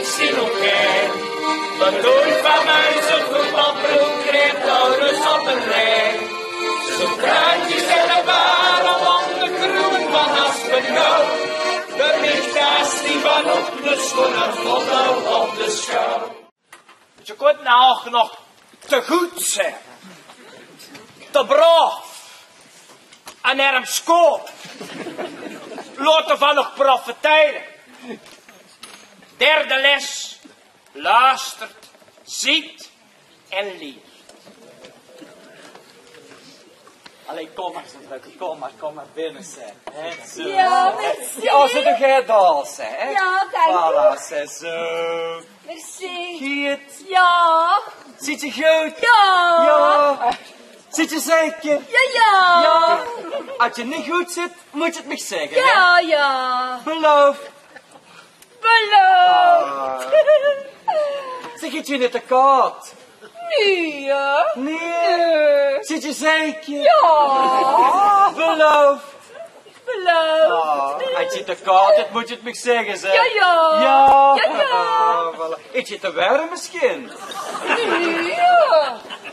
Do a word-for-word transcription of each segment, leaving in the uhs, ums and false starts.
Stil op, hè. Wat doe van mij zo'n verband, kreeg alles op een rij. Zo'n kraantje en een barel aan de kroon van Aspengouw. De lichtkaas die van op de schoen en vond al op de schouw. Ze kónne ouch nog te good zeen, te braaf en erm schoon. Laot d'rvan nog profiteren. Derde les: luistert, ziet en leert. Allee, kóm mer, mevrouwke, kóm mer, kóm mer binne, zeg. Hè, zo. Ja, merci. Ja, zo doe geer dat, zeg, hè. Ja, dank u. Voilà, zeg, zo. Merci. Geet. Ja. Zit je goed? Ja. Ja. Zit je zeker? Ja, ja. Ja. Als je niet goed zit, moet je het mij zeggen, hè? Ja, ja. Beloof. Beloof. Ah. Zeg, het je niet te koud? Nee, hè? Nee. Nee. Zit je zeker? Ja. Beloof. Beloof. Ah, het je te koud, het moet je het mij zeggen, zeg. Ja, ja. Ja. Ja, ja. Ah, voilà. Het je te warm misschien? Nee, hè.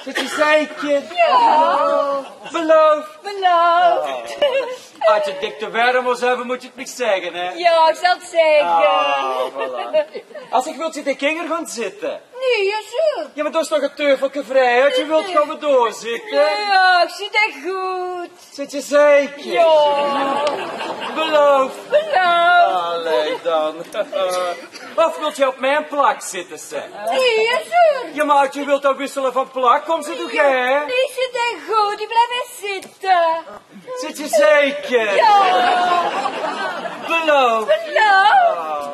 Zit je zeker? Ja. Beloof. Beloof. Ah. Als je het dik te warm wil hebben, moet je het mij zeggen, hè? Ja, ik zal het zeggen. Ah, voilà. Als ik wil, zit de kinger gaan zitten. Nee, ja, zo. Ja, maar dat is toch een teufelke vrij, hè? Je wilt gewoon maar doorzitten. Ja, ik zit echt goed. Zit je zeker? Ja. Beloof. Beloof. Allee dan. Of wilt je op mijn plak zitten, zeg? Nee, ja, zo. Ja, maar als je wilt dan wisselen van plak, kom ze toch, hè? Nee, ik zit echt goed. Ik blijf echt zitten. Zit je zeker? Ja. Beloof. Beloof. Ah.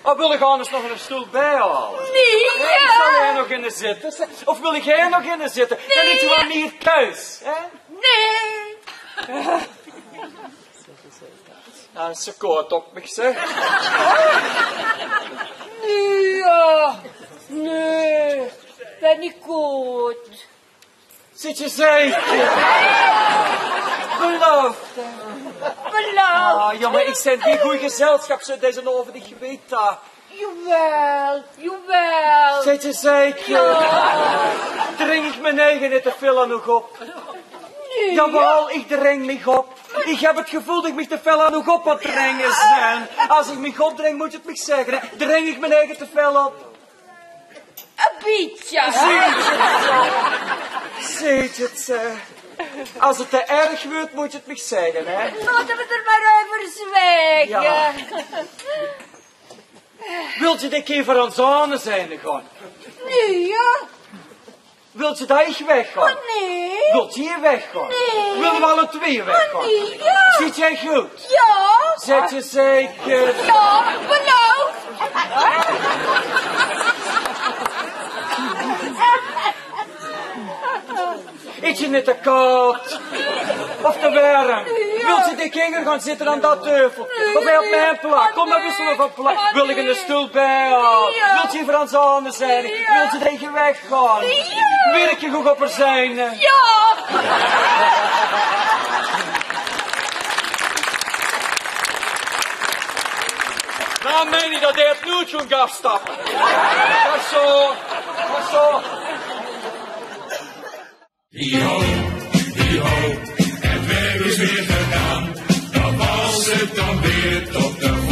Of wil ik anders nog een stoel bijhalen? Nee, ja. Ik zal er nog in zitten. Of wil ik er nog in zitten? Nee. Dan ligt je maar meer thuis, hè? Nee. Nou, ze koort op me, zeg. Nee, ja. Nee. Ben ik goed. Zit je zeker? Beloof. Beloof. Ah, jongen, ik ben geen goed gezelschap, zo deze over die geweten. Jawel, jawel. Zit je zeker? Ja. Dring ik mijn eigen niet te veel aan uch op? Nee. Jawel, ik dring mich op. Ik heb het gevoel dat ik mich te veel aan uch op aan het dringen ben. Als ik mich opdring, moet je het mij zeggen, hè. Dring ik mijn eigen te veel op? Een beetje. Zeet je het, zeg. Als het te erg wordt, moet je het mij zeggen, hè? Laten we er maar over zwijgen. Ja. Wilt je de keer voor ons aan zijn, gewoon? Nee, ja. Wilt je dat ik wegga? Oh, nee. Wilt je hier weggaan? Nee. Willen we alle twee weggaan? Oh, nee, ja. Zit jij goed? Ja. Zit je zeker? Ja, beloof. Is je niet te koud? Of te warm? Ja. Wilt je de kinger gaan zitten aan dat tafel? Of hij op mijn plak? Kom, dan wisselen we van plak. Wil ik een stoel bij? Ja. Wilt je voor ons aan zijn? Ja. Wilt je tegen weg? Gewoon. Ja. Wil ik je goed op haar zijn? Ja. Dan meen ik dat hij het nooit zo'n gas stappen. Dat zo. Dat zo. Hi ho, hi ho, het werk is weer gedaan. Dan was het dan weer tot de